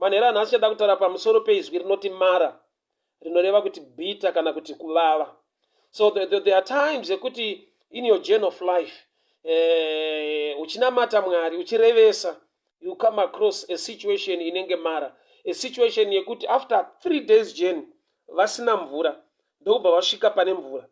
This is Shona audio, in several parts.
Manheru anhasi chada kutaura pamusoro peizwi rinoti Mara, rinoreva kuti bitter kana kuti kuvava. So there are times yekuti in your journey of life, uchinamata Mwari, uchirevesa, you come across a situation inenge Mara, a situation yekuti after 3 days journey vasina mvura, ndokubva vasvika pane mvura,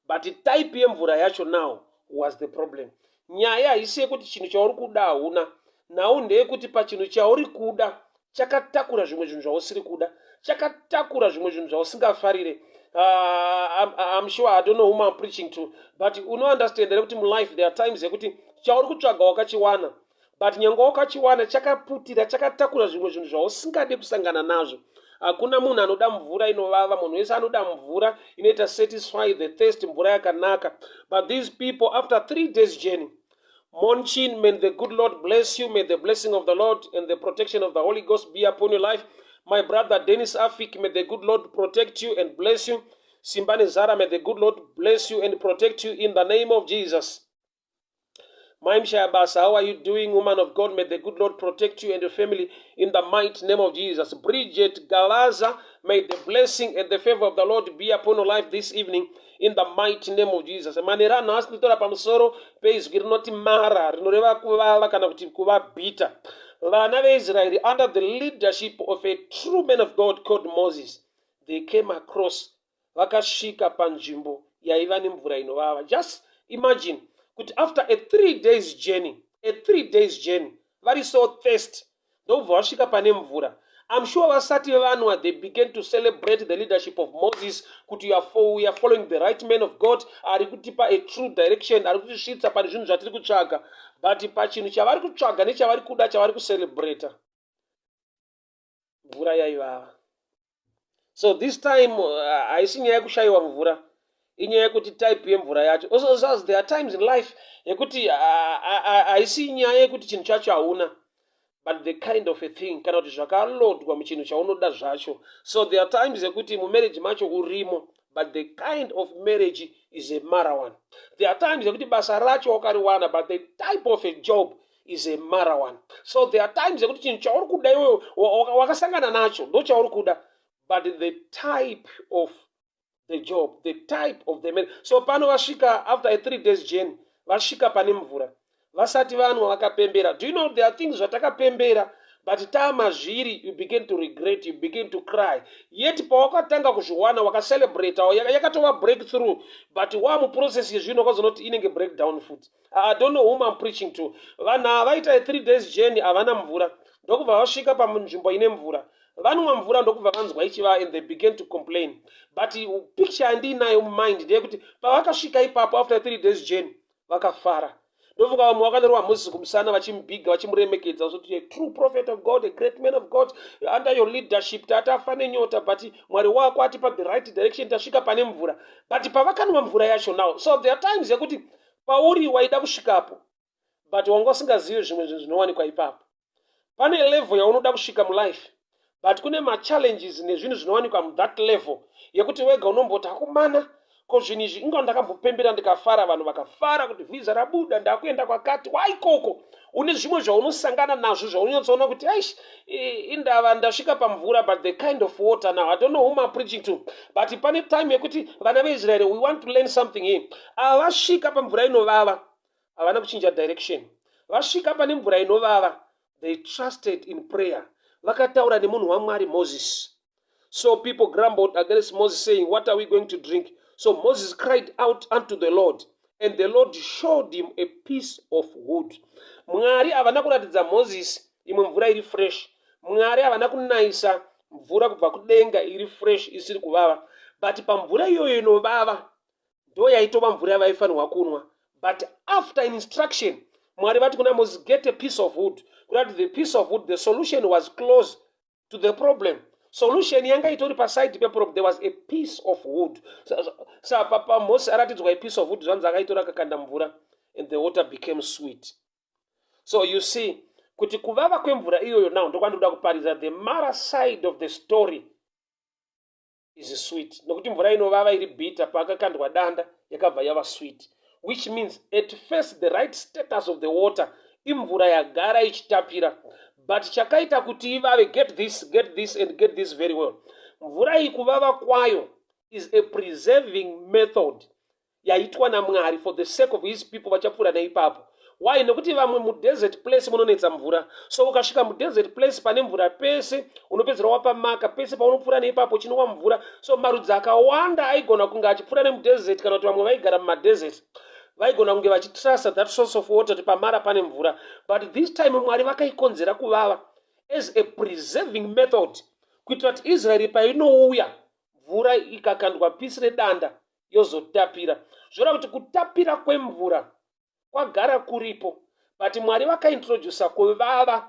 but type yemvura yacho now was the problem. Nyaya haisi yekuti chinhu chauri kuda hauna. Nhau ndeyekuti pachinhu chauri kuda chakatakura zvimwe zvinhu zvausiri kuda, chakatakura zvimwe zvinhu zvausingafarire. I'm sure, I don't know whom I'm preaching to, but unounderstand here kuti mulife there are times yekuti chauri kutsvaga wakachiwana, but nyange wakachiwana chakaputira, chakatakura zvimwe zvinhu zvausingade kusangana nazvo? Hakuna munhu anoda mvura inovava. Munhu wese anoda mvura inoita satisfy the thirst, mvura yakanaka. But these people, after 3 days journey... Monchin, may the good Lord bless you. May the blessing of the Lord and the protection of the Holy Ghost be upon your life. My brother Dennis Afik, may the good Lord protect you and bless you. Simbani Zara, may the good Lord bless you and protect you in the name of Jesus. Maim Basa, how are you doing, woman of God? May the good Lord protect you and your family in the mighty name of Jesus. Bridget Galaza, may the blessing and the favor of the Lord be upon your life this evening in the mighty name of Jesus. Manheru anhasi ndinotaura pamusoro peizwi rinoti Mara, rinoreva kuvava kana kuti kuva bitter. Vana veIsraeri, under the leadership of a true man of God called Moses, they came across, vakasvika panzvimbo yaiva nemvura inovava. Just imagine kuti after a 3 days journey, a 3 days journey, vari so thirsty, ndokubva vasvika pane mvura. I'm sure vasati vanwa, they began to celebrate the leadership of Moses, kuti we are following the right man of God ari kutipa a true direction, ari kutisvitsa pane zvinhu zvatiri kutsvaga. But pachinhu chavari kutsvaga nechavari kuda, chavari kucelebrata, mvura yaivava. So this time haisi nyaya yekushayiwa mvura, inyaya yekuti type yemvura yacho. Also, there are times in life yekuti haisi nyaya yekuti chinhu chacho hauna, but the kind of a thing kana kuti zvakalodwa muchinhu chaunoda zvacho. So there are times yekuti mumarriage macho urimo, but the kind of marriage is a Mara one. There are times yekuti basa racho wakariwana, but the type of a job is a Mara one. So there are times yekuti chinhu chauri kuda iwewe wakasangana nacho, ndo chauri kuda, but the type of the job, the type of the man. So pano vasvika after a 3 days journey, vasvika pane mvura, vasati vanwa vakapembera. Do you know there are things zvatakapembera, but taamazviri you begin to regret, you begin to cry? Yet pawakatanga kuzviwana wakacelebrata, yakatova breakthrough, but wamuprocess yezvinhu wakazonoti inenge breakdown futi. I don't know whom I'm preaching to. Vanhu ava vaita a 3 days journey, havana mvura, ndokubva vasvika panzvimbo ine mvura. Vanwa mvura, ndokubva vanzwa ichiva, and they began to complain. But picture yandiinayo mumind ndeyekuti pavakasvika ipapo after 3 days journey, vakafara. Ndofunga vamwe vakanorwa Moses kumusana vachimubhiga, vachimuremekedza, vachiti, "A true prophet of God, a great man of God, under your leadership tatafa nenyota, but Mwari wako atipa the right direction, tasvika pane mvura." But pavakanwa mvura yacho now... So there are times yekuti pauri waida kusvikapo, but wanga usingazivi zvimwe zvinhu zvinowanikwa ipapo. Pane level yaunoda kusvika mulife, but kune machallenges nezvinhu zvinowanikwa muthat level yekuti wega unomboti, "Akumana, ko zvinhu izvi inga ndakambopembera ndikafara, vanhu vakafara kuti vhisa rabuda, ndakuenda kwakati." Waikoko une zvimwe zvaunosangana nazvo zvaunonyatsoona kuti, "Aish, indava ndasvika pamvura, but the kind of water now." I don't know whom I'm preaching to, but pane time yekuti vana veIsraeri, we want to learn something here. Ava vasvika pamvura inovava, havana kuchinja direction. Vasvika pane mvura inovava, they trusted in prayer. Vakataura nemunhu waMwari Moses. So people grumbled against Moses, saying, "What are we going to drink?" So Moses cried out unto the Lord, and the Lord showed him a piece of wood. Mwari havana kuratidza Moses imwe mvura iri fresh. Mwari havana kunayisa mvura kubva kudenga iri fresh, isiri kuvava, but pamvura iyoyo inovava ndo yaitova mvura yavaifanirwa kunwa. But after instruction, Mwari vati kuna Moses, "Get a piece of wood," kurati the piece of wood, the solution was close to the problem. Solution yanga itori paside peproblem. There was a piece of wood. Sa paMoses aratidzwa a piece of wood, zvanzi akaitora, akakanda mvura, and the water became sweet. So you see kuti kuvava kwemvura iyoyo now, ndokwandinoda kuparidza, the Mara side of the story is sweet, nokuti mvura inovava iri bitter, paakakandwa danda yakabva yava sweet, which means at first the right status of the water imvura yagara ichitapira. But chakaita kuti ivave, get this, get this and get this very well, mvura iyi kuvava kwayo is a preserving method yaitwa naMwari for the sake of his people vachapfuura neipapo. Why? Nekuti vamwe mudesert place munonetsa mvura. So ukasvika mudesert place pane mvura pese, unopedzera wapamaka pese paunopfuura neipapo chinova mvura. So marudzi akawanda aigona kunge achipfuura nemudesert, kana kuti vamwe vaigara mumadesert vaigona kunge vachitrusta that source of water, kuti paMara pane mvura. But this time Mwari vakaikonzera kuvava as a preserving method, kuitira kuti Israeri painouya, mvura ikakandwa piece redanda yozotapira. Zvoreva kuti kutapira kwemvura kwagara kuripo, but Mwari vakaintrodusa kuvava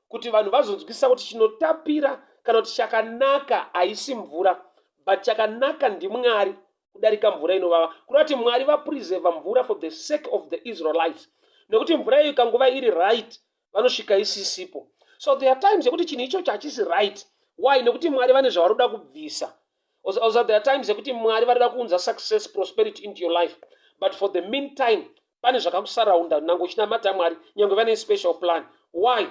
kuti vanhu vazonzwisisa kuti chinotapira kana kuti chakanaka haisi mvura, but chakanaka ndiMwari kudarika mvura inovava. Kureva kuti Mwari vapreserva mvura for the sake of the Israelites, nekuti mvura iyo ikangova iri right, vanosvika isisipo. So there are times yekuti chinhu ichocho hachisi right. Why? Nekuti Mwari vane zvavari kuda kubvisa. Also there are times yekuti Mwari varida kuunza success, prosperity into your life, but for the meantime pane zvakakusaraunda nange uchinamata Mwari, nyange vane special plan. Why?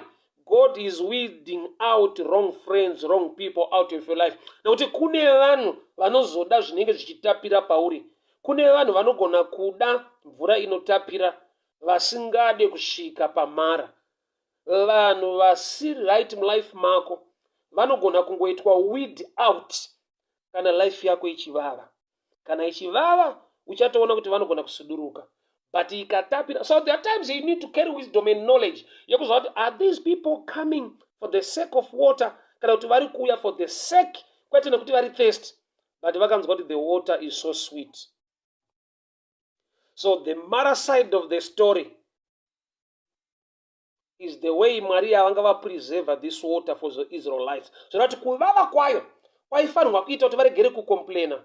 God is weeding out wrong friends, wrong people out of your life, nekuti kune vanhu vanozoda zvinenge zvichitapira pauri. Kune vanhu vanogona kuda mvura inotapira, vasingade kusvika paMara. Vanhu vasiri right mulife mako vanogona kungoitwa weed out kana life yako ichivava. Kana ichivava, uchatoona kuti vanogona kusuduruka, but ikatapira. So there are times you need to carry wisdom and knowledge yekuziva kuti, are these people coming for the sake of water, kana kuti vari kuuya for the sake, kwete nekuti vari thirsty, but vakanzwa kuti the water is so sweet? So the Mara side of the story is the way Mwari yavanga vapreserva this water for the Israelites. Zvoreva kuti kuvava kwayo kwaifanirwa kuita kuti varegere kucomplaina,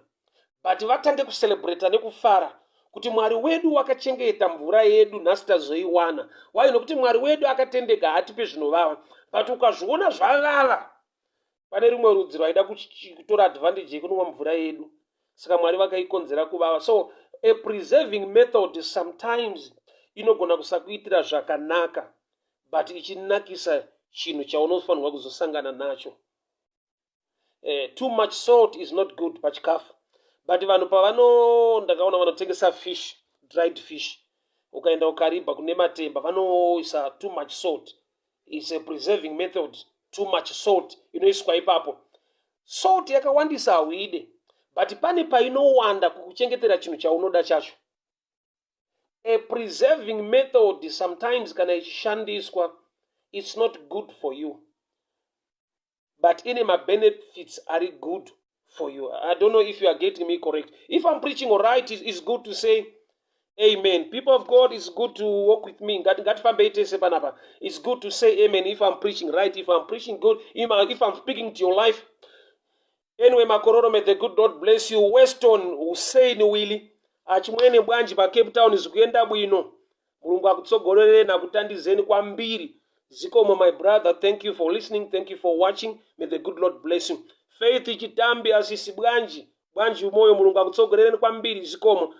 but vatange kucelebrata nekufara kuti Mwari wedu wakachengeta mvura yedu, nhasi tazoiwana. Why? Nokuti Mwari wedu akatendeka, haatipe zvinovava. But ukazviona zvavava, pane rumwe rudzi rwaida kutora advantage yekunwa mvura yedu, saka Mwari vakaikonzera kuvava. So a preserving method sometimes inogona kusakuitira zvakanaka, but ichinakisa chinhu chaunofanirwa kuzosangana nacho. Too much salt is not good pachikafu, but vanhu pavano, ndakaona vanotengesa fish, dried fish, ukaenda ukaribha kune matemba, vanoisa too much salt. Is a preserving method, too much salt inoiswa ipapo. Salt yakawandisa hauide, but pane painowanda kukuchengetera chinhu chaunoda chacho. A preserving method sometimes kana ichishandiswa, it's not good for you, but ine mabenefits ari good for you. I don't know if you are getting me correct. If I'm preaching all right, it's good to say amen. People of God, it's good to walk with me. Ngatifambei tese panapa. It's good to say amen if I'm preaching right, if I'm preaching good, if I'm speaking to your life. Anyway, makororo, may the good Lord bless you. Weston Hussein Willy, achimwene, bwanji paCape Town? Zikuenda bwino. Mulungu akutsogolere akutandizeni kwambiri. Zikomo, my brother. Thank you for listening, thank you for watching. May the good Lord bless you. Faith Chitambi, asisi, bwanji? Bwanji umoyo? Mulungu akutsogolereni kwambiri. Zikomo.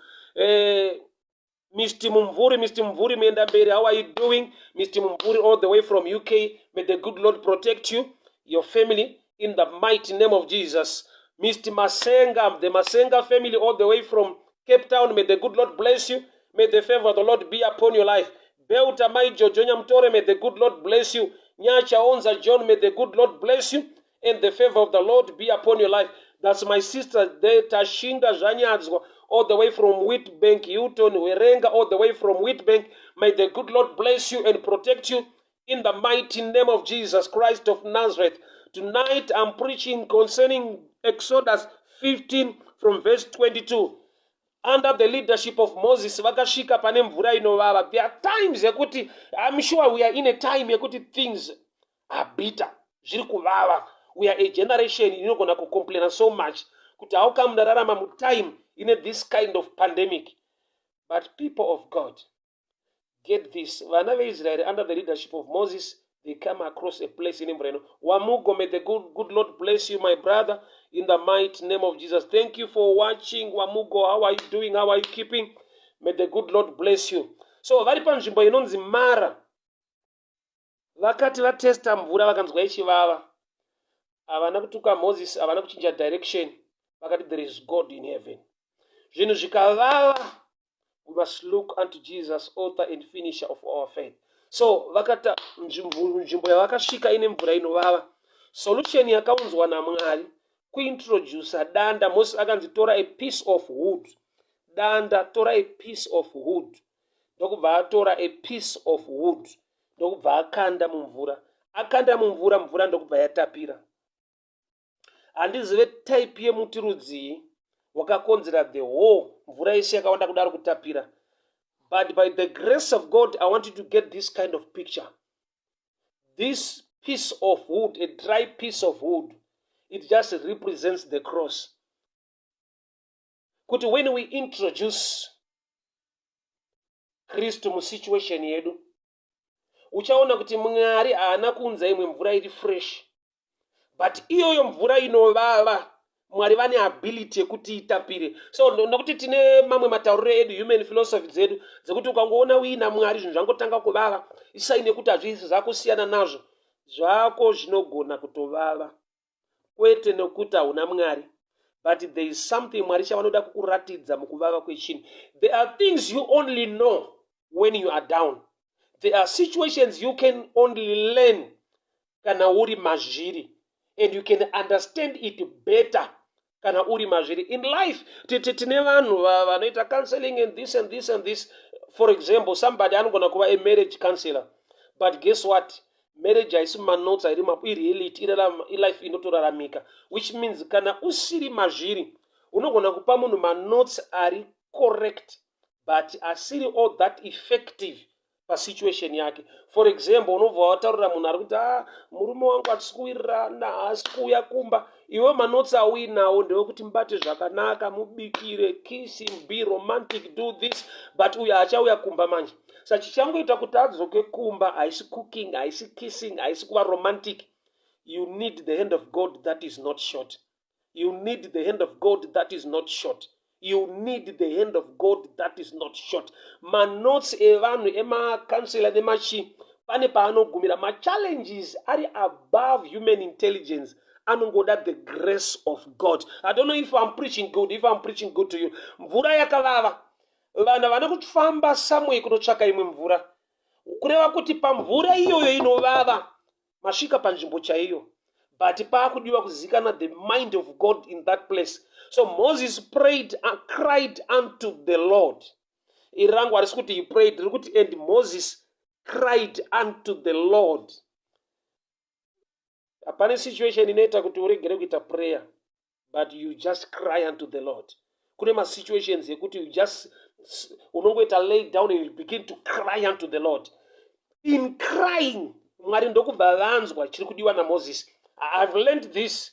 Mr Mumvuri, Mr Mumvuri Mendamberi, how are you doing? Mr Mumvuri, all the way from UK, may the good Lord protect you, your family, in the mighty name of Jesus. Mr Masenga, the Masenga family, all the way from Cape Town, may the good Lord bless you. May the favor of the Lord be upon your life. Belta Mai Jojonya Mtore, may the good Lord bless you. Nyacha Onza John, may the good Lord bless you and the favor of the Lord be upon your life. That's my sister there, Tashinga Zanyadzwa, all the way from Witbank, Hilton, Werenga, all the way from Witbank. May the good Lord bless you and protect you in the mighty name of Jesus Christ of Nazareth. Tonight I'm preaching concerning Exodus 15 from verse 22. Under the leadership of Moses, vakasvika pane mvura inovava. There are times yekuti, I'm sure we are in a time yekuti things are bitter, zviri kuvava. We are a generation inogona kucomplaina so much kuti how come ndararama mutime ine this kind of pandemic? But people of God, get this: vana veIsraeri under the leadership of Moses, they come across a place ine mvura ino. Wamugo, may the good Lord bless you, my brother, in the mighty name of Jesus. Thank you for watching. Wamugo, how are you doing? How are you keeping? May the good Lord bless you. So vari panzvimbo inonzi Mara. Vakati vatesta mvura, vakanzwa ichivava. Havana kutuka Moses, havana kuchinja direction. Vakati, "There is God in heaven." Zvinhu zvikavava, we must look unto Jesus, author and finisher of our faith. So vakata nzvimbo yavakasvika ine mvura inovava. Solution yakaunzwa naMwari kuintroduca danda. Moses akanzi, "Tora a piece of wood." Danda, "Tora a piece of wood." Ndokubva atora a piece of wood, ndokubva akanda mumvura. Akanda mumvura, mvura ndokubva yatapira. Handizive type yemuti rudzii wakakonzera the whole mvura yese yakawanda kudaro kutapira, but by the grace of God, I want you to get this kind of picture. This piece of wood, a dry piece of wood, it just represents the cross, kuti when we introduce Kristu musituation yedu, uchaona kuti Mwari haana kuunza imwe mvura iri fresh, but iyoyo mvura inovava, Mwari vane ability yekuti itapire. So nokuti tine mamwe matauriro edu, human philosophy dzedu dzekuti ukangoona uina Mwari, zvinhu zvangotanga kuvava, isign yekuti hazvisi zvakusiyana nazvo. Zvako zvinogona kutovava, kwete nekuti hauna Mwari, but there is something Mwari chavanoda kukuratidza mukuvava kwechinhu. There are things you only know when you are down. There are situations you can only learn kana uri mazviri, and you can understand it better kana uri mazviri. In life, tine vanhu vanoita counseling and this and this and this. For example, somebody anogona kuva a marriage counselor, but guess what? Marriage haisi mumanotes, airi ireality, ilife inotoraramika, which means kana usiri mazviri, unogona kupa munhu manotes ari correct but asiri all that effective pasituation yake. For example, unobva wataurira munhu ari kuti, "A ah, murume wangu hatisi kuwirirana, haasi kuuya kumba." Iwe manotes auinawo ndewekuti mubate zvakanaka, mubikire, kiss him, be romantic, do this, but uyo haachauya kumba manje. Saka chichangoita kuti adzoke kumba haisi cooking, haisi kissing, haisi kuva romantic. You need the hand of God that is not short. You need the hand of God that is not short. You need the hand of God that is not short. Manotes evanhu, emacounselor nemachi, pane paanogumira. Machallenges ari above human intelligence, anongoda the grace of God. I don't know if I'm preaching good, if I'm preaching good to you. Mvura yakavava, vanhu vane kufamba somewhere kunotsvaka imwe mvura, kureva kuti pamvura iyoyo inovava, masvika panzvimbo chaiyo, but paakudiwa kuzikana the mind of God in that place. So Moses prayed, cried unto the Lord. Iri rangu harisi kuti he prayed, riri kuti, "And Moses cried unto the Lord." Hapane situation inoita kuti uregere kuita prayer, but you just cry unto the Lord. Kune masituations yekuti you just unongoita lay down and you begin to cry unto the Lord. In crying, Mwari ndokubva vanzwa chiri kudiwa naMoses. I've learned this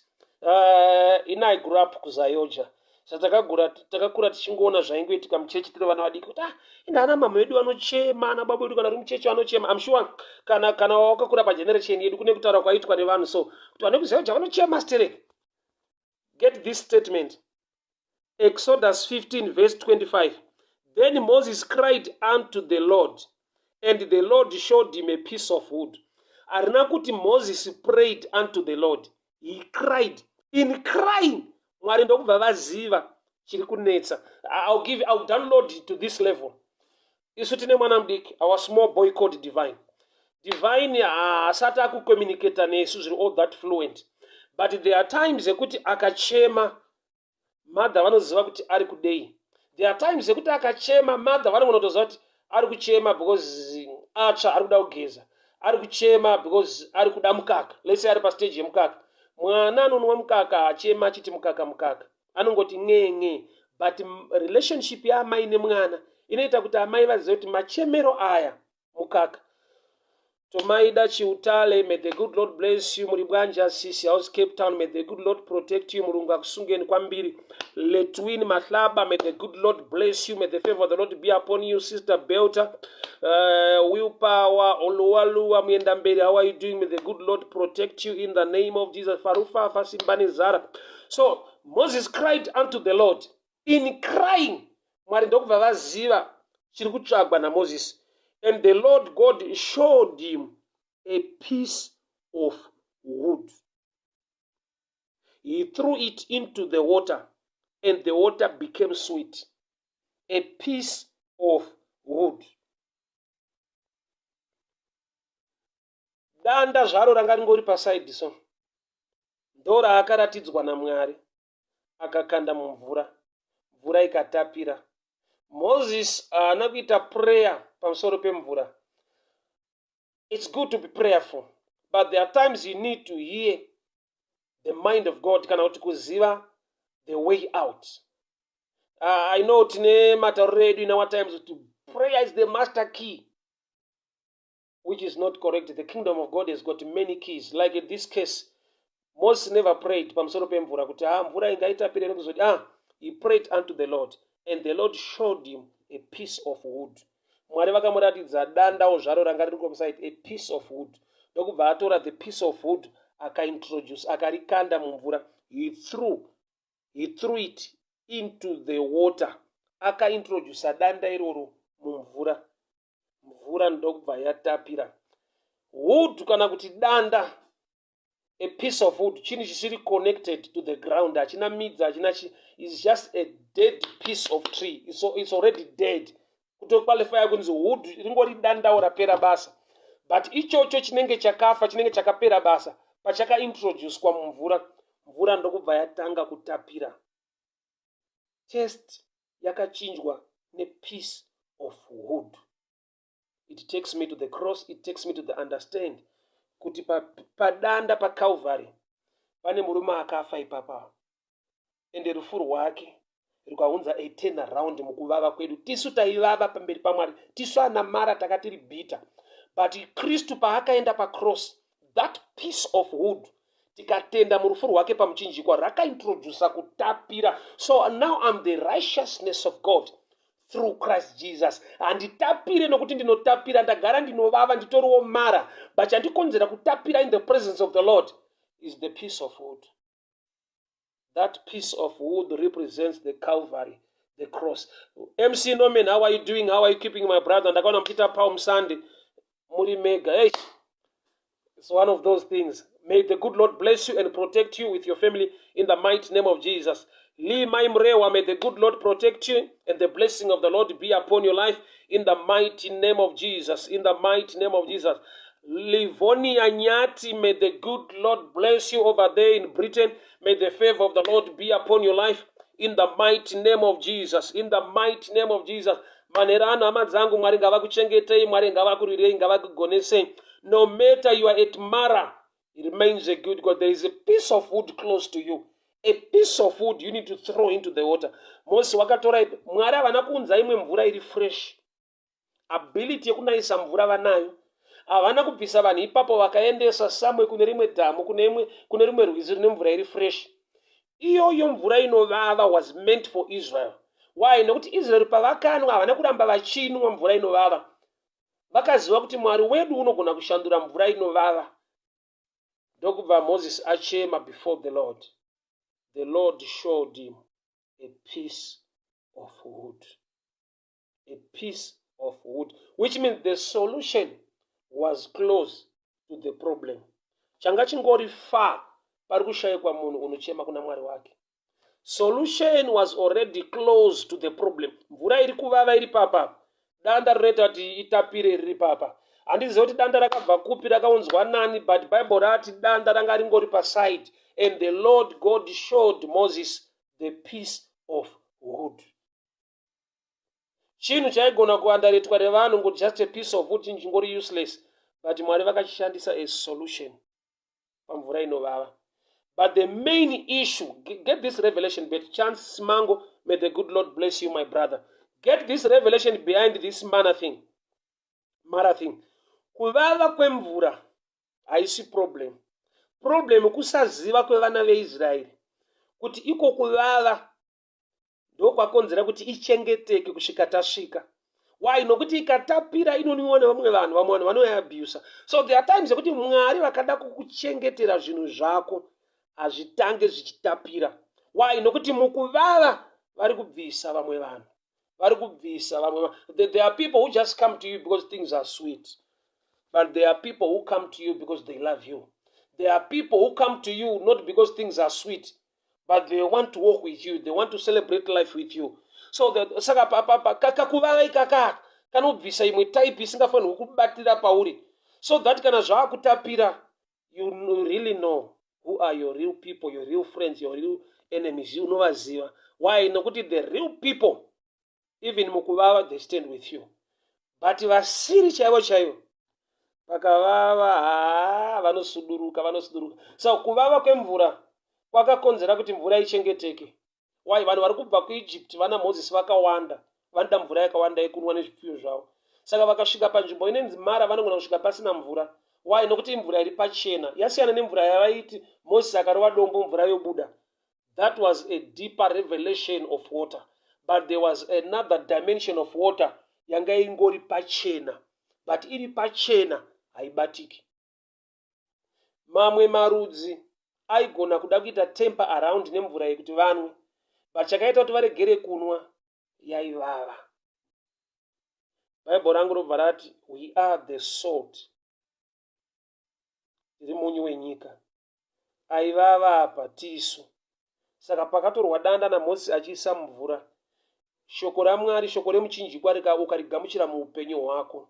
in I grew up kuZAOGA. Satakakura tichingoona zvaingoitika muchechi tiri vana vadiki, kuti, "Ah, inde ana mama vedu vanochema, ana baba vedu kana ri muchechi vanochema." I'm sure kana wakakura pageneration yedu, kune kutaura kwaitwa nevanhu so kuti vane kuZAOGA vanochema sterek. Get this statement, Exodus 15 verse 25: "Then Moses cried unto the Lord, and the Lord showed him a piece of wood." Harina kuti Moses prayed unto the Lord. He cried. In crying, Mwari ndokubva vaziva chiri kunetsa. I'll download to this level. Isu tine mwana mudiki, our small boy called Divine. Divine haasati akucommunicata nesu zviri all that fluent, but there are times ekuti akachema, mother vanoziva kuti ari kudei. There are times ekuti akachema, mother vanogona kutoziva kuti ari kuchema because atsva, ari kuda kugeza, ari kuchema because ari kuda mukaka. Let's say ari pastage yemukaka. Mwana anonwa mukaka achema achiti, "Mukaka, mukaka," anongoti ng'e ng'e, but relationship yaamai nemwana inoita kuti amai vazive kuti machemero aya mukaka. Tomaida Chiutale, may the good Lord bless you. Muri bwanji sisi? How's Cape Town? May the good Lord protect you. Mulungu akusungeni kwambiri. Letwin Mahlaba, may the good Lord bless you. May the favor of the Lord be upon you. Sister Belta, Willpower Oluwaluwa Muyendamberi, how are you doing? May the good Lord protect you in the name of Jesus. Farufafa Simbani Zara. So Moses cried unto the Lord. In crying, Mwari ndokubva vaziva chiri kutsvagwa naMoses. And the Lord God showed him A piece of wood. He threw it into the water and the water became sweet. A piece of wood. Danda zvaro ranga ringori pasaidi so. Ndoraakaratidzwa naMwari akakanda mumvura. Mvura ikatapira. Moses haana kuita prayer pamusoro pemvura. It's good to be prayerful, but there are times you need to hear the mind of God kana kuti kuziva the way out. I know tine matauriro edu in our times kuti prayer is the master key, which is not correct. The kingdom of God has got many keys. Like in this case, Moses never prayed pamusoro pemvura kuti ah mvura ingaitapire nekuzoti ah he prayed unto the Lord and the Lord showed him a piece of wood. Mwari vakamuratidza dandawo zvaro ranga riri kumuside, a piece of wood. Ndokubva atora the piece of wood akaintroduce akarikanda mumvura. He threw it into the water. Akaintrodusa danda iroro mumvura. Mvura ndokubva yatapira. Wood kana kuti danda, a piece of wood, chinhu chisiri connected to the ground, hachina midzi, hachina chi, is just a dead piece of tree. It's already dead kutoqualifya kunzi wood, ringori dandawo rapera basa. But ichocho chinenge chakafa, chinenge chakapera basa, pachakaintroducwa mumvura, mvura ndokubva yatanga kutapira. Taste yakachinjwa nepiece of wood. It takes me to the cross. It takes me to the understand kuti padanda paCalvary pane murume akafa ipapa, ende rufu rwake rukaunza a turn around mukuvava kwedu. Tisu taivava pamberi paMwari, tisu ana Mara takatiri bitter, but Kristu paakaenda pacross, that piece of wood, tikatenda murufu rwake pamuchinjikwa, rakaintrodusa kutapira. So now I'm the righteousness of God through Christ Jesus. Handitapire nokuti ndinotapira, ndagara ndinovava, nditoriwo Mara, but chandikonzera kutapira in the presence of the Lord is the piece of wood. That piece of wood represents the Calvary, the cross. MC Norman, how are you doing? How are you keeping, my brother? Ndakaona muchiita Palm Sunday muri mega. Hey, it's one of those things. May the good Lord bless you and protect you with your family in the mighty name of Jesus. Lee Maimrewa, may the good Lord protect you and the blessing of the Lord be upon your life in the mighty name of Jesus. In the mighty name of Jesus. Livonia Nyati, may the good Lord bless you over there in Britain. May the favor of the Lord be upon your life in the mighty name of Jesus. In the mighty name of Jesus. Manheru ano, hama dzangu, Mwari ngavakuchengetei, Mwari ngavakurirei, ngavakugonesei. No matter you are at Mara, he remains a good God. There is a piece of wood close to you, a piece of wood you need to throw into the water. Mose wakatora, Mwari havana kuunza imwe mvura iri fresh. Ability yekunayisa mvura vanayo. Havana kubvisa vanhu ipapo vakaendesa samwe kune rimwe dhamu, kune rimwe rwizi rine mvura iri fresh. Iyoyo mvura inovava was meant for Israel. Why? Nekuti Israel pavakanwa, havana kuramba vachinwa mvura inovava. Vakaziva kuti Mwari wedu unogona kushandura mvura inovava. Ndokubva Moses achema before the Lord. The Lord showed him a piece of wood, a piece of wood, which means the solution was close to the problem. Changa chingori far pari kushayikwa munhu unochema kuna Mwari wake. Solution was already close to the problem. Mvura iri kuvava iri papa, danda rinoita kuti itapire riri papa. Handizivi kuti danda rakabva kupi, rakaunzwa nani, but Bible rati danda ranga ringori paside and the Lord God showed Moses the piece of wood. Chinhu chaigona kuandaretwa nevanhu ngoti just a piece of wood, chinhu chingori useless, but Mwari vakachishandisa as solution pamvura inovava. But the main issue, get this revelation. But Chance Simango, may the good Lord bless you, my brother. Get this revelation behind this manna thing, Mara thing. Kuvava kwemvura haisi problem. Problem kusaziva kwevana veIsraeri kuti iko kuvava ndokwakonzera kuti ichengeteke kusvika tasvika. Why? Nokuti ikatapira inonwiwa nevamwe vanhu, vamwe vanhu vanoiabusa. So there are times yekuti Mwari vakada kukuchengetera zvinhu zvako, hazvitange zvichitapira. Why? Nokuti mukuvava vari kubvisa vamwe vanhu, vari kubvisa vamwe. There are people who just come to you because things are sweet. But there are people who come to you because they love you. There are people who come to you not because things are sweet, but they want to walk with you. They want to celebrate life with you. So that, saka kakuvava ikaka kanobvisa imwe type isingafanirwi kubatira pauri, so that kana zvaakutapira, you really know who are your real people, your real friends, your real enemies. Unovaziva. Why? Nokuti the real people, even mukuvava, they stand with you, but vasiri chaivo chaivo, pakavava haa, vanosuduruka, vanosuduruka. So kuvava kwemvura kwakakonzera kuti mvura ichengeteke. Why? Vanhu vari kubva kuEgypt vana Mozisi vakawanda, vanoda mvura yakawanda yekunwa nezvipfuyo zvavo. Saka vakasvika panzvimbo inenzi Mara, vanogona kusvika pasina mvura. Why? Nokuti imvura iri pachena, yasiyana nemvura yavaiti Mozisi akarova dombo, mvura yobuda. That was a deeper revelation of water, but there was another dimension of water yanga ingori pachena, but iri pachena haibatiki. Mamwe marudzi aigona kuda kuita tamper around nemvura yekuti vanwe, but chakaita kuti varegere kunwa, yaivava. Bhaibheri rangu robva rati, "We are the salt," tiri munyu wenyika. Aivava apa tisu. Saka pakatorwa danda naMozisi achiisa mumvura, shoko raMwari, shoko remuchinjikwa, ukarigamuchira muupenyu hwako,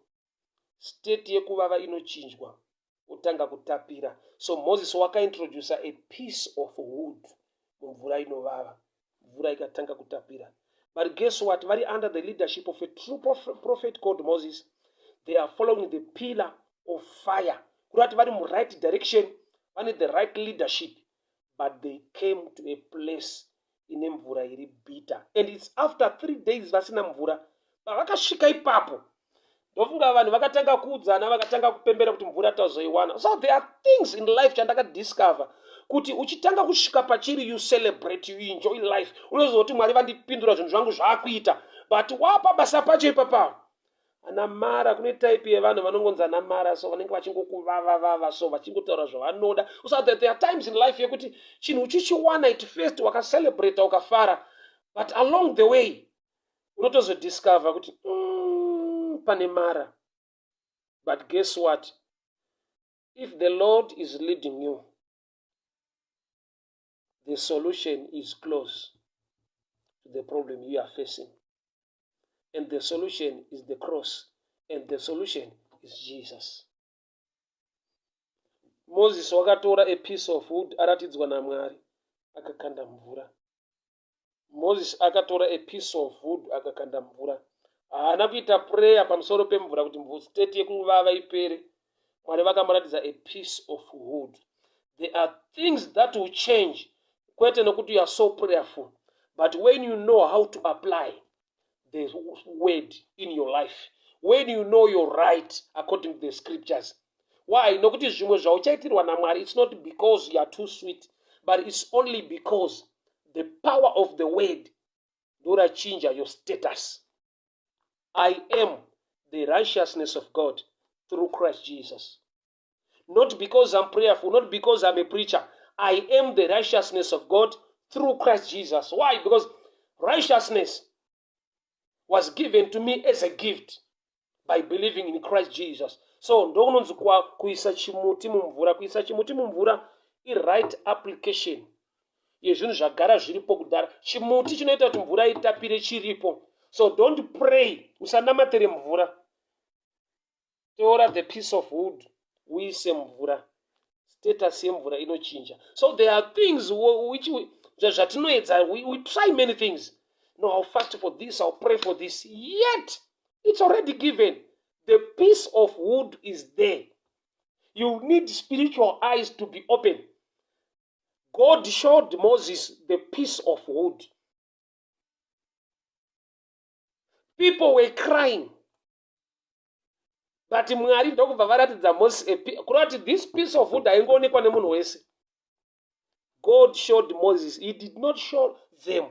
state yekuvava inochinjwa, otanga kutapira. So Moses wakaintroduca a piece of wood mumvura inovava, mvura ikatanga kutapira. But guess what? Vari under the leadership of a true prophet called Moses. They are following the pillar of fire, kureva kuti vari muright direction, vane the right leadership, but they came to a place ine mvura iri bitter, and it's after 3 days vasina mvura. Pavakasvika ipapo, ndofunga vanhu vakatanga kuudzana, vakatanga kupembera kuti mvura tazoiwana. So there are things in life chandakadiscover kuti uchitanga kusvika pachiri, you celebrate, you enjoy life, unoziva kuti Mwari vandipindura, zvinhu zvangu zvaakuita. But wapa basa pacho ipapapo, ana Mara, kune type yevanhu vanongonzi ana Mara, so vanenge vachingokuvavavava, so vachingotaura zvavanoda. So there are times in life yekuti chinhu uchichiwana it first, wakacelebrata, ukafara, but along the way unotozodiscover kuti pane Mara. But guess what? If the Lord is leading you, the solution is close to the problem you are facing, and the solution is the cross, and the solution is Jesus. Moses wakatora a piece of wood aratidzwa naMwari, akakanda mvura. Moses akatora a piece of wood, akakanda mvura. Haana kuita prayer pamusoro pemvura kuti state yekuvava ipere. Mwari vakamuratidza a piece of wood. There are things that will change kwete nokuti you are so prayerful, but when you know how to apply the word in your life, when you know your right according to the scriptures. Why? Nokuti zvimwe zvauchaitirwa naMwari, it's not because you are too sweet, but it's only because the power of the word ndorachinja your status. I am the righteousness of God through Christ Jesus, not because I'm prayerful, not because I'm a preacher. I am the righteousness of God through Christ Jesus. Why? Because righteousness was given to me as a gift by believing in Christ Jesus. So ndokunonzi kuisa chimuti mumvura. Kuisa chimuti mumvura iright application yezvinhu zvagara zviripo kudhara. Chimuti chinoita kuti mvura itapire chiripo. So don't pray, usanamatire mvura. Tora the piece of wood, uise mvura, status yemvura inochinja. So there are things which zvatinoedza, we try many things. No, I'll fast for this, I'll pray for this, yet it's already given. The piece of wood is there. You need spiritual eyes to be open. God showed Moses the piece of wood. People were crying, but Mwari ndokubva varatidza Moses, kureva kuti this piece of wood haingoonekwa nemunhu wese. God showed Moses. He did not show them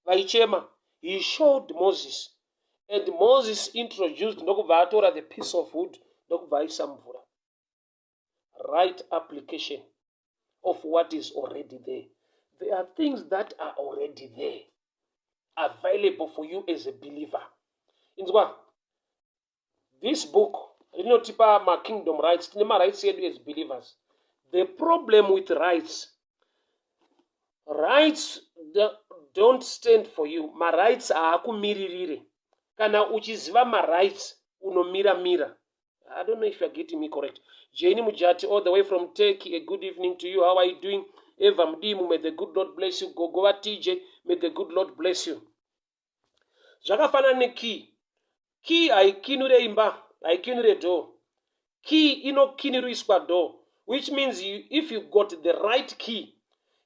vaichema. He showed Moses, and Moses introduced, ndokubva atora the piece of wood, ndokubva aisa mvura. Right application of what is already there. There are things that are already there, available for you as a believer. Inzwa, this book Rinotipa makingdom rights. Tine marights edu as believers. The problem with rights, rights don't stand for you. Marights haakumiririre. Kana uchiziva marights, unomira mira. I don't know if you are getting me correct. Jane Mujati, all the way from Turkey, a good evening to you. How are you doing? Eva Mudimu, may the good Lord bless you. Gogova TJ, may the good Lord bless you. Zvakafanana nekey. Key haikinure imba, haikinure door. Key inokiniriswa door, which means if you got the right key,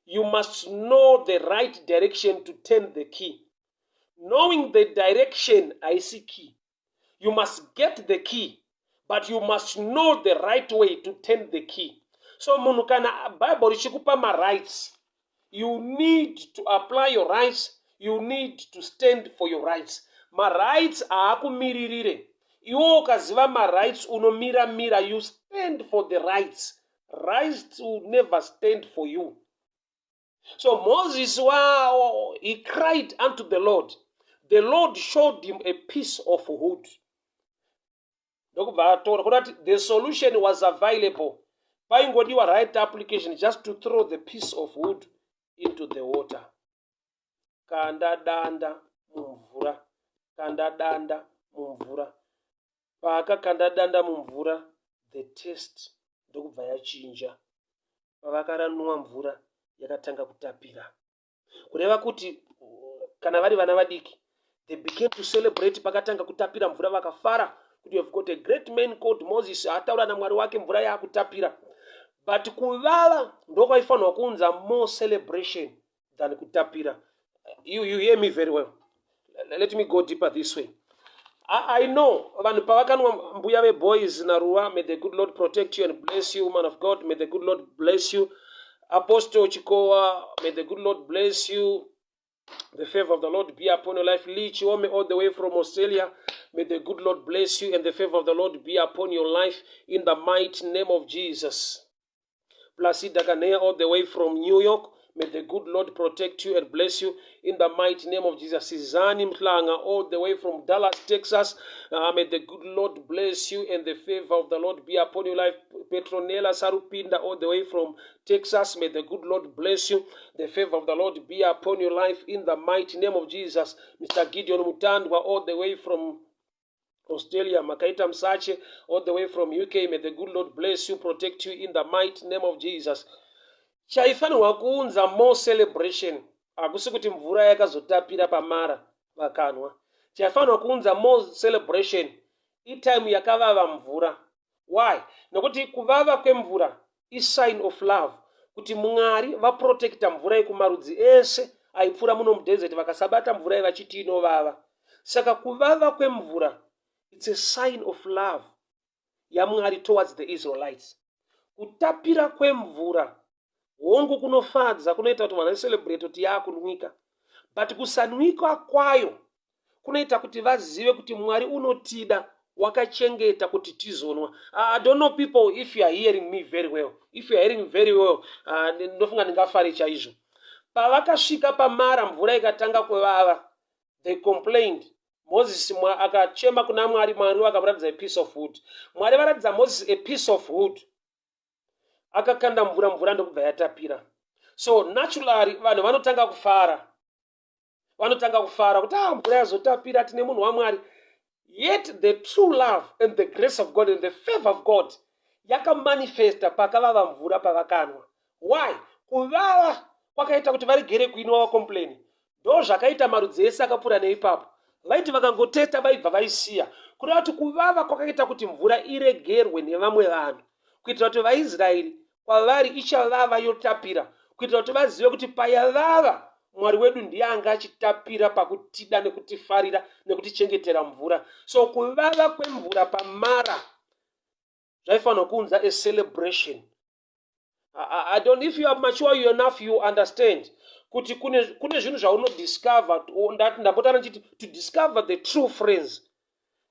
you must know the right direction to turn the key. Knowing the direction haisi key. You must get the key, but you must know the right way to turn the key. So munhu, kana Bible richikupa marights, you need to apply your rights. You need to stand for your rights. Marights haakumiririre. Iwo ukaziva marights, unomira mira. You stand for the rights. Rights will never stand for you. So Moses, wow, he cried unto the Lord. The Lord showed him a piece of wood. Ndokubva atora kuda kuti the solution was available. Paingodiwa right application, just to throw the piece of wood into the water. Kanda danda mumvura, kanda danda mumvura. Paakakanda danda mumvura, the taste ndokubva yachinja. Pavakaranwa, mvura yakatanga kutapira. Kureva kuti kana vari vana vadiki, they began to celebrate. Pakatanga kutapira mvura, vakafara kuti we have got a great man called Moses, ataura naMwari wake, mvura yaakutapira. But kuvava ndokwaifanirwa kuunza more celebration than kutapira. You hear me very well? Let me go deeper this way. I know vanhu pavakanwa. Mbuya veboys naruva, may the good Lord protect you and bless you. Man of God, may the good Lord bless you. Apostle Chikowa, may the good Lord bless you. The favor of the Lord be upon your life. Lee Chiome, all the way from Australia, may the good Lord bless you and the favor of the Lord be upon your life in the mighty name of Jesus. Placida Kanea, all the way from New York, may the good Lord protect you and bless you in the mighty name of Jesus. Sizani Mhlanga, all the way from Dallas, Texas, may the good Lord bless you and the favor of the Lord be upon your life. Petronella Sarupinda, all the way from Texas, may the good Lord bless you. The favor of the Lord be upon your life in the mighty name of Jesus. Mr. Gideon Mutandwa, all the way from Australia, Makaita Msache, all the way from UK, may the good Lord bless you, protect you in the mighty name of Jesus. Chaifanirwa kuunza more celebration hakusi kuti mvura yakazotapira paMara vakanwa. Chaifanirwa kuunza more celebration itime yakavava mvura. Why? Nokuti kuvava kwemvura isign of love, kuti Mwari vaprotecta mvura yekumarudzi ese aipfuura muno mudesert, vakasabata mvura yevachiti inovava. Saka kuvava kwemvura, it's a sign of love yaMwari towards the Israelites. Kutapira kwemvura, hongu, kunofadza, kunoita kuti vanhu vacelebrate kuti yaakunwika, but kusanwika kwayo kunoita kuti vazive kuti Mwari unotida, wakachengeta kuti tizonwa. I don't know, people, if you are hearing me very well. If you are hearing very well, ndofunga ndingafare chaizvo. Pavakasvika paMara, mvura ikatanga kuvava, they complained. Moses akachema kuna Mwari. Mwari vakamuratidza a piece of wood. Mwari varatidza Moses a piece of wood, akakanda mvura, mvura ndokubva yatapira. So naturally vanhu vanotanga kufara, vanotanga kufara kuti, ah, mvura yazotapira, tine munhu waMwari. Yet the true love and the grace of God and the favor of God yakamanifesta pakavava mvura pavakanwa. Why? Kuvava kwakaita kuti varegere kuinwa, vacomplain. Ndo zvakaita marudzi ese akapfuura neipapo, vaiti vakangoteta vaibva vaisiya. Kureva kuti kuvava kwakaita kuti mvura iregerwe nevamwe vanhu, kuitira kuti vaIsraeri kwavari ichavava yotapira, kuitira kuti vazive kuti payavava, Mwari wedu ndiye anga achitapira pakutida nekutifarira nekutichengetera mvura. So kuvava kwemvura paMara zvaifanirwa kuunza a celebration. I don't, if you are mature enough, you understand kuti kune zvinhu zvaunodiscover. Ndambotara ndichiti to discover the true friends,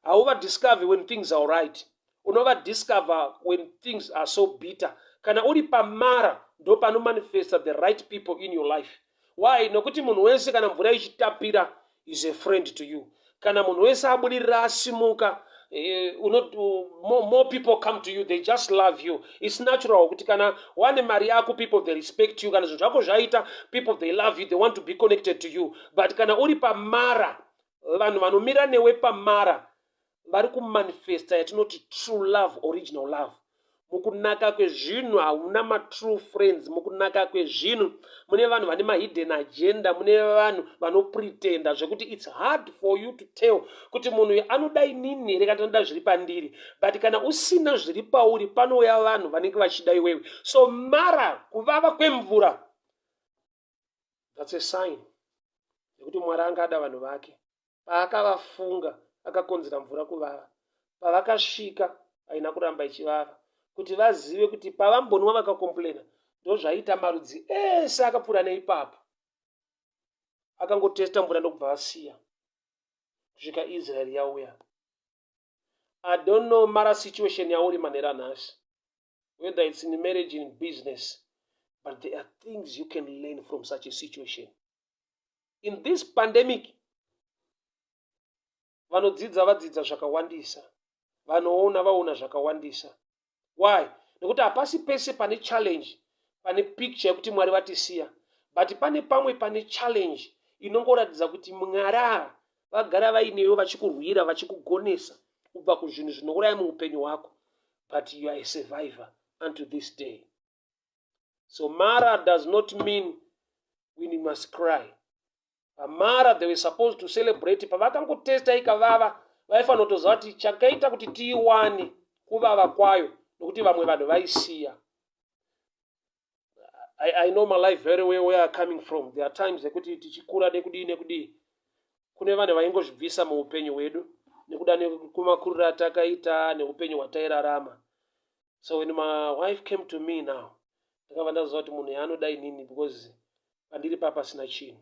hauvadiscover when things are right, unovadiscover when things are so bitter. Kana uri paMara, ndo panomanifesta the right people in your life. Why? Nokuti munhu wese kana mvura ichitapira is a friend to you. Kana munhu wese abudirira, asimuka, more people come to you, they just love you. It's natural kuti kana wane mari yako, people, they respect you. Kana zvinhu zvako zvaita, people, they love you, they want to be connected to you. But kana uri paMara, vanhu vanomira newe paMara vari kumanifesta yatinoti true love, original love. Mukunaka kwezvinhu hauna matrue friends. Mukunaka kwezvinhu mune vanhu vane mahidden agenda, mune vanhu vanopretenda zvekuti it's hard for you to tell kuti munhu uyu anoda inini here kana anoda zviri pandiri. But kana usina zviri pauri, panouya vanhu vanenge vachida iwewe. So Mara, kuvava kwemvura, that's a sign yekuti Mwari anga ada vanhu vake. Paakavafunga, akakonzera mvura kuvava. Pavakasvika, haina kuramba ichivava, kuti vazive kuti pavambonwa vakacomplaina, ndozvaita marudzi ese akapfuura neipapo, akangotesta mvura ndokubva vasiya kusvika Israeri yauya. I don't know Mara situation yauri manhera nhasi, whether it's in marriage, in business, but there are things you can learn from such a situation. In this pandemic, vanodzidza vadzidza zvakawandisa, vanoona vaona zvakawandisa. Why? Nekuti hapasi pese pane challenge pane picture yekuti Mwari vatisiya, but pane pamwe pane challenge inongoratidza kuti Mwari ava vagara vainewe, vachikurwira, vachikugonesa kubva kuzvinhu zvinouraya muupenyu hwako, but you are a survivor unto this day. So Mara does not mean we must cry. PaMara they were supposed to celebrate. Pavakangotesta ikavava, vaifanira kutoziva kuti chakaita kuti tiiwane kuvava kwayo, nokuti vamwe vanhu vaisiya. I know my life very well, where I coming from. There are times ekuti tichikura, nekudii nekudii, kune vanhu vaingozvibvisa muupenyu hwedu nekuda nekumakuriro atakaita neupenyu hwatairarama. So when my wife came to me now, ndakabva ndaziva kuti munhu yaanoda inini, because pandiri papasina chinhu.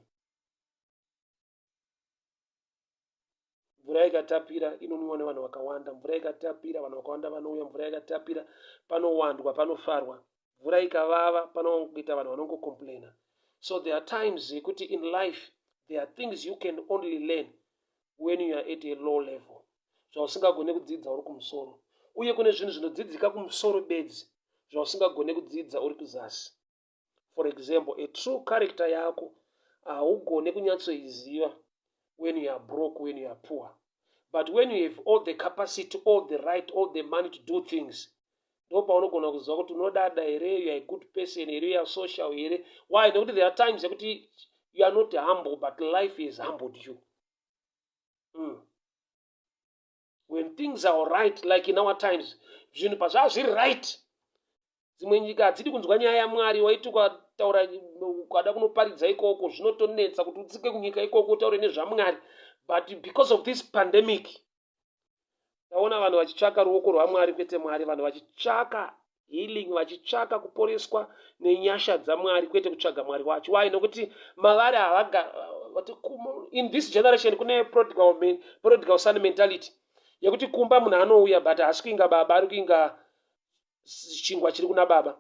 Mvura ikatapira inonwiwa nevanhu vakawanda. Mvura ikatapira, vanhu vakawanda vanouya. Mvura ikatapira, panowandwa, panofarwa. Mvura ikavava, panoita vanhu vanongocomplaina. So there are times yekuti in life there are things you can only learn when you are at a low level, zvausingagone kudzidza uri kumusoro. Uye kune zvinhu zvinodzidzika kumusoro bedzi, zvausingagone kudzidza uri kuzasi. For example, a true character yako haugone kunyatsoiziva when you are broke, when you are poor. But when you have all the capacity, all the right, all the money to do things, ndo paunogona kuziva kuti unodada here, you are a good person here, you are social here. Why? Nekuti there are times yekuti you are not humble, but life has humbled you. When things are right, like in our times, zvinhu pazvaa zviri right, dzimwe nyika hadzidi kunzwa nyaya yaMwari. Waiti ukataura, ukada kunoparidza ikoko, zvinotonetsa kuti utsike kunyika ikoko utaure nezvaMwari. But because of this pandemic, taona vanhu vachitsvaka ruoko rwaMwari, kwete Mwari. Vanhu vachitsvaka healing, vachitsvaka kuporeswa nenyasha dzaMwari, kwete kutsvaga Mwari wacho. Why? Nokuti mavari havaga. In this generation kune prodigal son mentality yekuti kumba munhu anouya, but haasi kuinga baba, ari kuinga chingwa chiri kuna baba.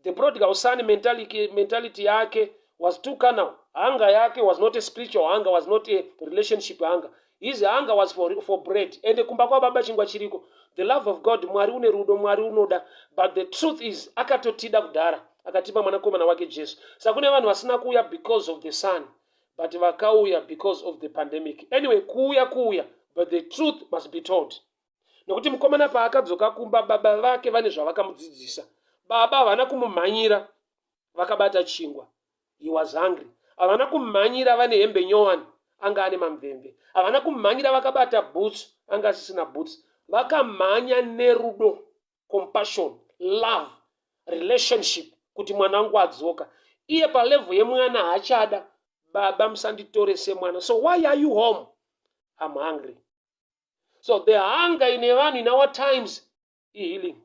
The prodigal son mentality yake was too carnal. Hunger yake was not a spiritual hunger, was not a relationship hunger. His hunger was for bread, ende kumba kwababa chingwa chiriko. The love of God, Mwari une rudo, Mwari unoda, but the truth is akatotida kudhara, akatipa mwanakomana wake Jesu. Saka kune vanhu vasina kuuya because of the son, but vakauya because of the pandemic. Anyway, kuuya kuuya, but the truth must be told, nokuti mukomana paakadzoka kumba, baba vake vane zvavakamudzidzisa. Baba havana kumumhanyira vakabata chingwa. He was hungry. Havana kumhanyira vane hembe nyowani, anga ane mamvemve. Havana kumhanyira vakabata boots, anga asisina boots. Vakamhanya nerudo, compassion, love, relationship, kuti mwana wangu adzoka. Iye palevel yemwana haachada. "Baba, musanditore semwana." "So why are you home?" "I'm hungry." So the hunger ine vanhu in our times ihealing.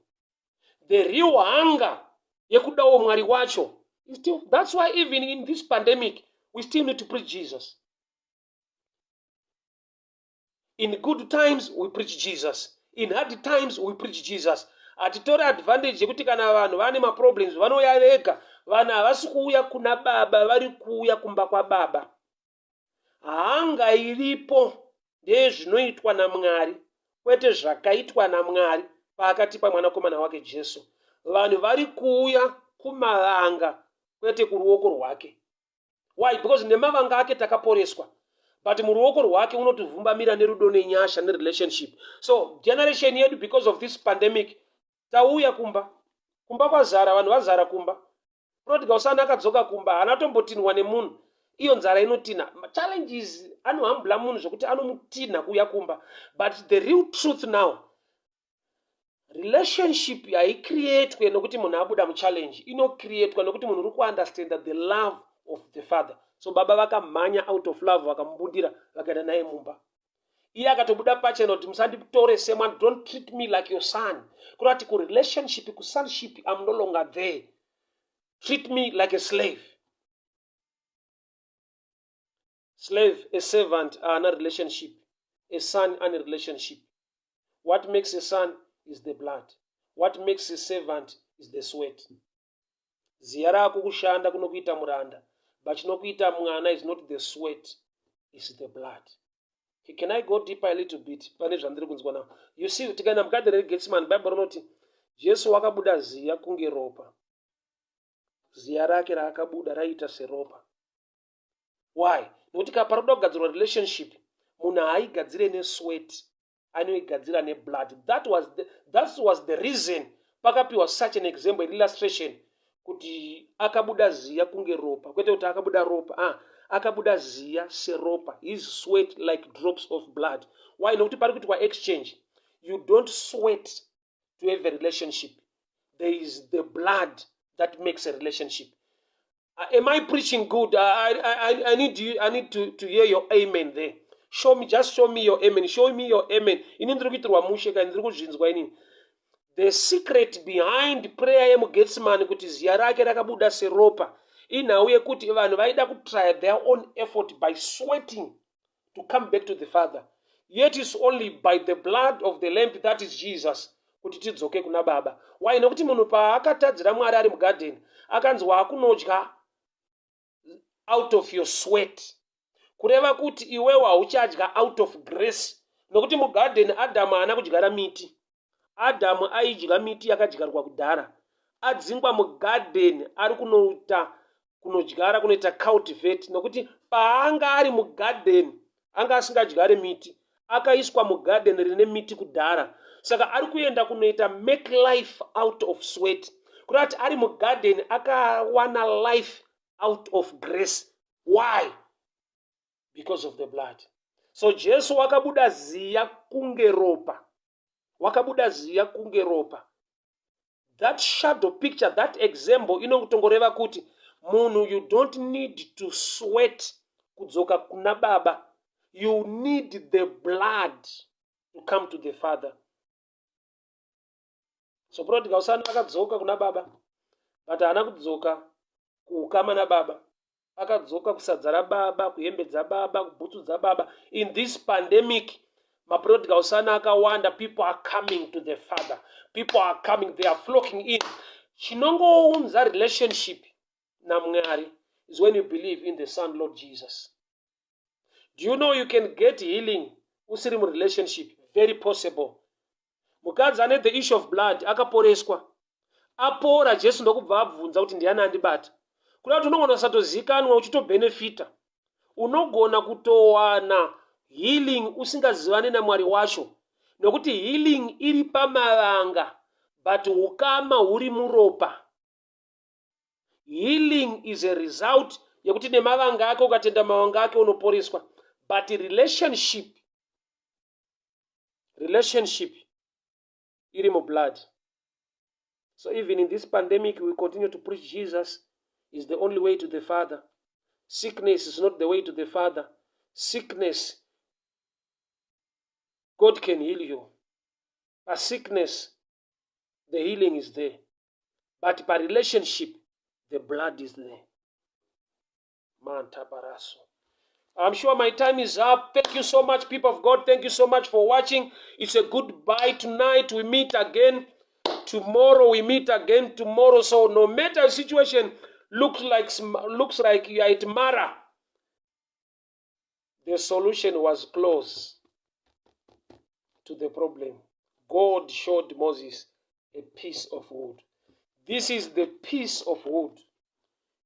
The real hunger yekudawo Mwari wacho is still. That's why even in this pandemic we still need to preach Jesus. In good times we preach Jesus, in hard times we preach Jesus. Hatitori advantage yekuti kana vanhu vane maproblems vanouya vega. Vanhu havasi kuuya kuna baba, vari kuuya kumba kwababa. Hunger iripo ndezvinoitwa naMwari. Kwete zvakaitwa naMwari paakatipa mwanakomana wake Jesu. Vanhu vari kuuya kumavanga kwete kuruoko rwake. Why? Because nemavanga ake takaporeswa. But muruoko rwake unotivhumbamira nerudo nenyasha nerelationship. So generation yedu, because of this pandemic, tauya kumba. Kumba kwazara, vanhu vazara kumba. Prodigal son akadzoka kumba, haana tombotinhwa nemunhu. Iyo nzara inotinha. Challenges anohambula munhu zvokuti anomutinha kuuya kumba. But the real truth now, relationship haicreatwe nokuti munhu abuda muchallenge. Inocreatwa nokuti munhu uri kuunderstanda the love of the Father. So baba vakamhanya out of love, vakamubundira, vakaenda naye mumba. Iye akatobuda pachena kuti, "Musanditore semwana, don't treat me like your son." Kureva kuti kurelationship, kusonship, I'm no longer there. Treat me like a slave. Slave, a servant haana relationship. A son ane relationship. What makes a son is the blood. What makes a servant is the sweat. Ziya rako kushanda kunokuita muranda, but chinokuita mwana is not the sweat, is the blood. Can I go deeper a little bit pane zvandiri kunzwa now? You see, tikaenda mugadheni reGetsemane, Bhaibheri rinoti Jesu wakabuda ziya kunge ropa. Ziya rake raakabuda raiita seropa. Why? Nokuti ka paroda kugadzirwa relationship, munhu haaigadzire nesweat, anoigadzira neblood. That was the reason pakapiwa such an example, an illustration, kuti akabuda ziya kunge ropa, kwete kuti akabuda ropa. Ah, akabuda ziya seropa, his sweat like drops of blood. Why? Nokuti pari kuitwa exchange. You don't sweat to have a relationship. There is the blood that makes a relationship. Am I preaching good? I need you, I need to hear your amen there. Show me, just show me your amen. Show me your amen. Ini ndiri kuitirwa mushe kana ndiri kuzvinzwa inini. The secret behind prayer yemuGetsemane kuti ziya rake rakabuda seropa inhau yekuti vanhu vaida kutry their own effort by sweating to come back to the Father. Yet is only by the blood of the Lamb, that is Jesus, kuti tidzoke kuna Baba. Why? Nokuti munhu paakatadzira Mwari ari mugadheni, akanzi waakunodya out of your sweat, kureva kuti iwewo hauchadya out of grace, nokuti mugadheni Adhamu haana kudyara miti. Adhamu aidya miti yakadyarwa kudhara. Adzingwa mugadheni, ari kunoita kunodyara, kunoita cultivate, nokuti paanga ari mugadheni anga asingadyare miti. Akaiswa mugadheni rine miti kudhara, saka ari kuenda kunoita make life out of sweat, kureva kuti ari mugadheni akawana life out of grace. Why? Because of the blood. So Jesu wakabuda ziya kunge ropa, wakabuda ziya kunge ropa. That shadow picture, that example, inotongoreva kuti munhu, you don't need to sweat kudzoka kuna Baba. You need the blood to come to the Father. So prodigal son akadzoka kuna Baba, but haana kudzoka kuukama nababa. Akadzoka kusadza rababa, kuhembe dzababa, kubhutsu dzababa. In this pandemic, maprodigal son akawanda. People are coming to the Father. People are coming, they are flocking in. Chinongounza relationship naMwari is when you believe in the Son, Lord Jesus. Do you know you can get healing usiri murelationship? Very possible. Mukadzi ane the issue of blood akaporeswa. Apora, Jesu ndokubva abvunza kuti, "Ndiani andibata?" Kuda kuti unogona kusatozikanwa uchitobhenefita. Unogona kutowana healing usingazivani naMwari wacho, nokuti healing iri pamavanga, but ukama huri muropa. Healing is a result yekuti nemavanga ake, ukatenda mavanga ake unoporeswa, but relationship iri mublood. So even in this pandemic, we continue to preach Jesus is the only way to the Father. Sickness is not the way to the Father. Sickness, God can heal you. But sickness, the healing is there, but by relationship, the blood is there. Mantabaraso. I'm sure my time is up. Thank you so much, people of God. Thank you so much for watching. It's a goodbye tonight. We meet again tomorrow. We meet again tomorrow. So no matter the situation looks like you are at Mara, the solution was close. To the problem, God showed Moses a piece of wood. This is the piece of wood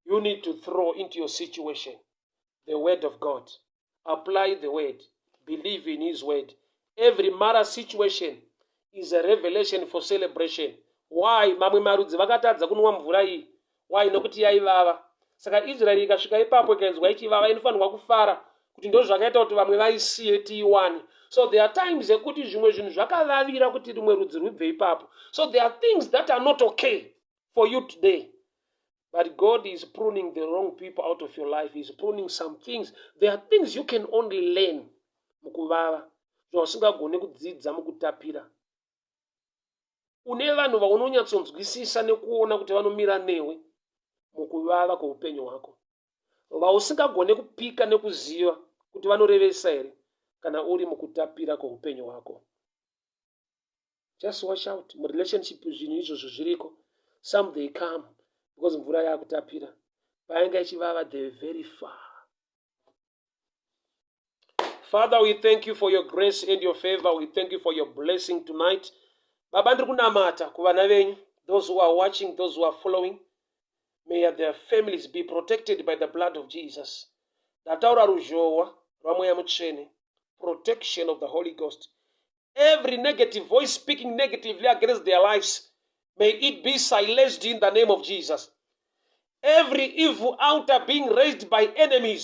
you need to throw into your situation: the word of God. Apply the word, believe in his word. Every Mara situation is a revelation for celebration. Why? Mamwe marudzi vakatadza kunwa mvura iyi. Why? Nokuti yaivava. Saka Israeri ikasvika ipapo, ikainzwa ichivava, inofanirwa kufara kuti ndo zvakaita kuti vamwe vaisiye, tiiwane. So there are times ekuti zvimwe zvinhu zvakavavira kuti rimwe rudzi rwibve ipapo. So there are things that are not okay for you today, but God is pruning the wrong people out of your life. He is pruning some things. There are things you can only learn mukuvava, zvausingagoni kudzidza mukutapira. Une vanhu vaunonyatsonzwisisa nekuona kuti vanomira newe mukuvava kweupenyu hwako, vausingagone kupika nekuziva kuti vanorevesa here kana uri mukutapira kweupenyu hwako. Just watch out murelationship. Zvinhu izvozvo zviriko. Some, they come because mvura yaakutapira. Painga ichivava, they very far. Father, we thank you for your grace and your favor. We thank you for your blessing tonight. Baba, ndiri kunamata kuvana venyu, those who are watching, those who are following. May their families be protected by the blood of Jesus. Ndataura ruzhowa rwaMweya Mutsvene, protection of the Holy Ghost. Every negative voice speaking negatively against their lives, may it be silenced in the name of Jesus. Every evil altar being raised by enemies